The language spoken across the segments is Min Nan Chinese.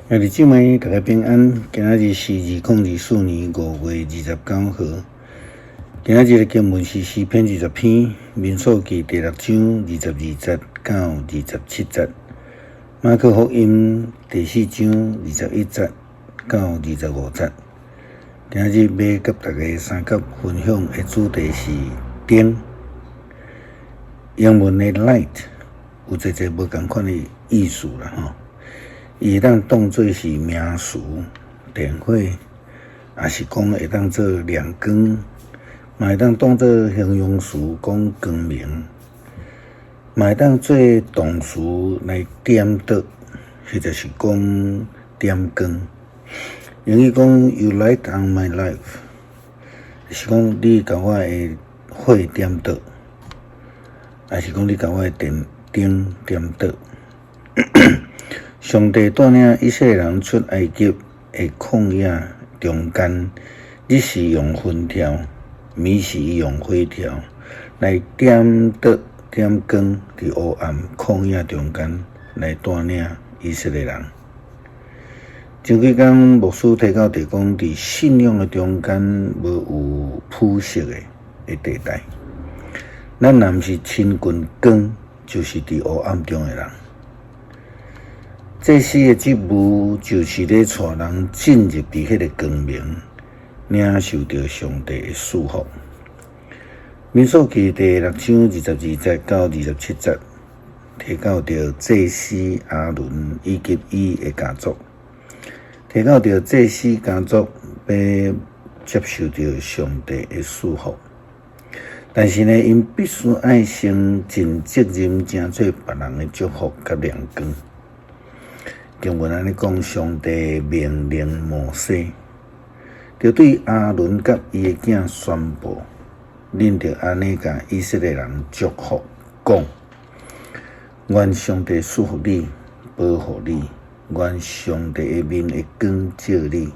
兄弟姊妹，大家平安。今仔日是2024年5月29號。今仔日的經文是詩篇20篇、民數記第六章22節到27節、馬可福音第四章21節到25節。今仔日欲佮大家相佮分享的主題是燈。英文的 light 有濟濟無仝款的意思啦，吼。伊會當當做是名詞、電火，抑是講會當做亮光，嘛會當當做形容詞講光明，嘛會當做動詞來點著，或者是講點光。英語講 You light on my life，是講你共我的火點著，抑是講你共我的電燈點著。上帝帶領以色列人出埃及的曠野中間，日時用雲柱，暝時用火柱來點著點光，佇黑暗曠野中間來帶領以色列人。前幾工牧師提到，就講佇信仰的中間無有膚色的地帶，咱若毋是親近光，就是佇黑暗中的人。祭司的職務就是咧帶人進入佇彼个光明，領受著上帝的祝福。民數記第六章22節到27節，提到著祭司亞倫以及伊的家族，提到著祭司家族欲接受著上帝的祝福，但是呢，𪜶必須愛先盡責任，成做別人的祝福佮亮光。經文按呢講，上帝命令摩西，著對亞倫佮伊的囝宣布，恁著按呢共以色列人祝福，講：願上帝賜福你，保護你；願上帝的面會光照你，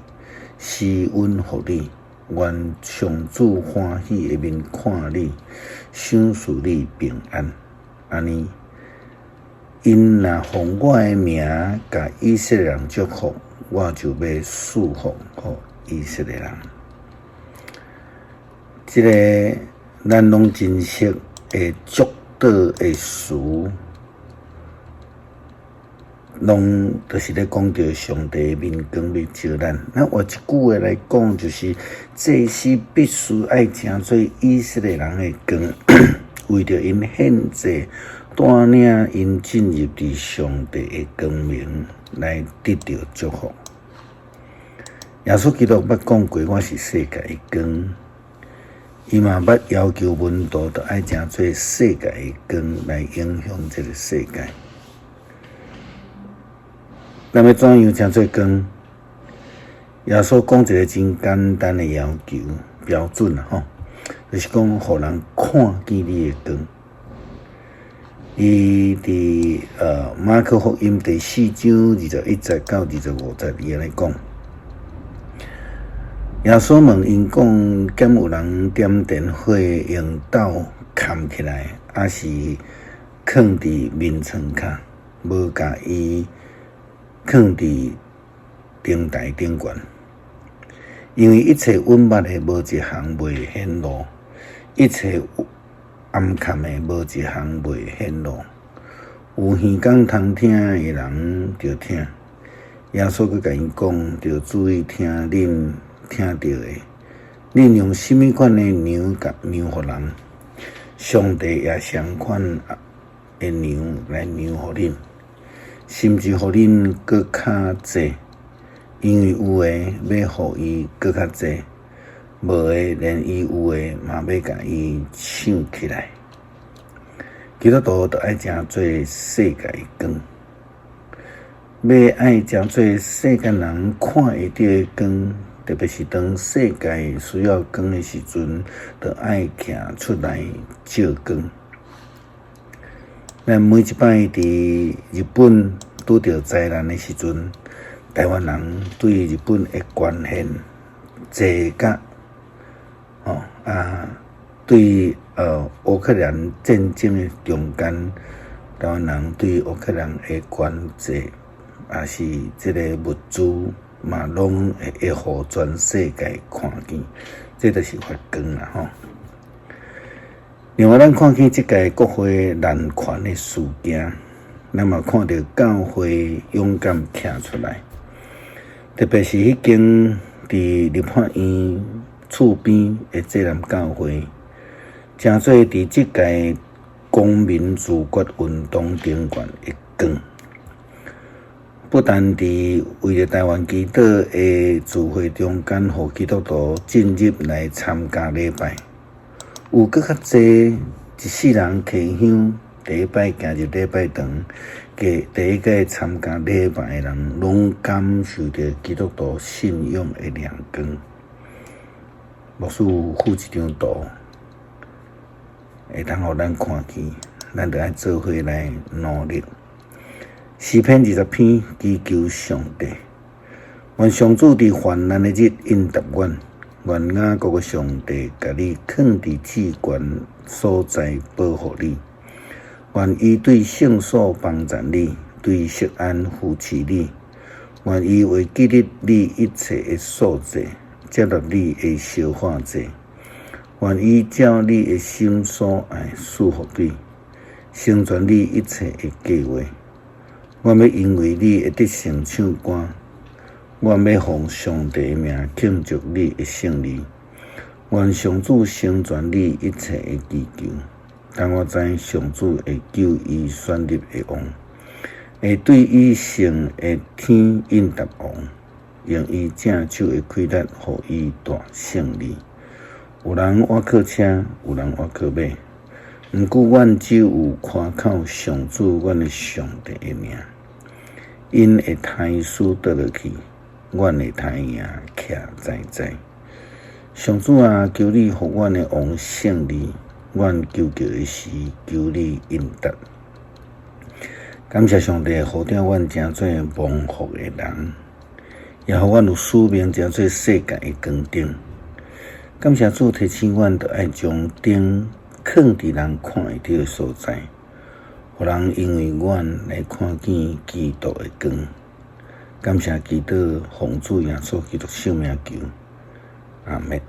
施恩予你；願上主歡喜的面看你，賞賜你平安。按呢，𪜶若奉我的名共以色列人祝福，我就欲賜福予以色列人。這个咱攏真熟的祝禱的詞，攏就是咧講著上帝面光欲照咱。咱換一句話來講，就是祭司必須愛成做以色列人的光，為著𪜶獻祭，帶領𪜶進入佇上帝的光明，來得著祝福。耶穌基督捌講過：我是世界的光。伊嘛捌要求門徒，著愛成做世界的光，來影響這个世界。咱欲怎樣成做光？耶穌講一个真簡單的要求標準啊，吼，就是講予人看見你的光。伊佇馬可福音第四章21節到25節，伊按呢講。耶穌問𪜶講：敢有人點電火用斗崁起來，抑是囥佇眠床跤，無共伊囥佇燈臺頂懸？因為一切隱密的無一項袂顯露，一切暗崁的無一項袂顯露。有耳孔通聽的人著聽。耶穌閣共𪜶講：著注意聽恁聽著的，恁用啥物款的量共量予人，上帝也相款的量來量予恁，甚至予恁閣較濟，因為有的欲予伊閣較濟，無的連伊有的嘛欲共伊搶去來。基督徒著愛成做世界的光，欲愛成做世間人看會著的光，特別是當世界需要光的時陣，著愛徛出來照光。咱每一擺佇日本拄著災難的時陣，台灣人對日本的捐獻濟甲，吼啊，對烏克蘭戰爭的中間，台灣人對烏克蘭的捐濟抑是這个物資，嘛攏會予全世界看見，這就是發光啦吼。另外，咱看見這屆國會濫權的事件，咱嘛看著教會勇敢徛出來，特別是彼間佇立法院厝邊的濟南教會，成做佇這屆公民自決運動成員的光。不但佇為著臺灣祈禱的聚會中間，予基督徒進入來參加禮拜，有閣較濟一世人提香第一擺行入禮拜堂，第一個參加禮拜的人，攏感受著基督徒信仰的亮光。牧師有附一張圖，會當予咱看見，咱著愛做伙來努力。詩篇20篇，祈求上帝，願上主佇患難的日應答阮，願雅各的上帝共你囥佇至懸所在保護你，願伊對聖所幫贊你，對錫安扶持你，願伊會記得你一切的素祭，接納你的燒化祭，願伊照你的心所愛賜福你，成全你一切的計劃。阮欲因為你的得勝唱歌，阮欲奉上帝的名慶祝你的勝利。願上主成全你一切的祈求。當我知上主會救伊選立的王，會對伊聖的天應答王，用伊正手的氣力，予伊大勝利。有人倚靠車，有人倚靠馬，毋過阮只有倚靠上主，阮的上帝的名。𪜶會刣死倒落去，阮會刣贏徛在在。上主啊，求你予阮的王勝利，阮求告的時，求你應答。感謝上帝，呼召阮成做蒙福的人，也予阮有使命成做世界的光燈。感謝主提醒阮，著愛將燈囥佇人看會著的所在，予人因為阮來看見基督的光。感謝基督，奉主耶穌基督聖名求，阿們。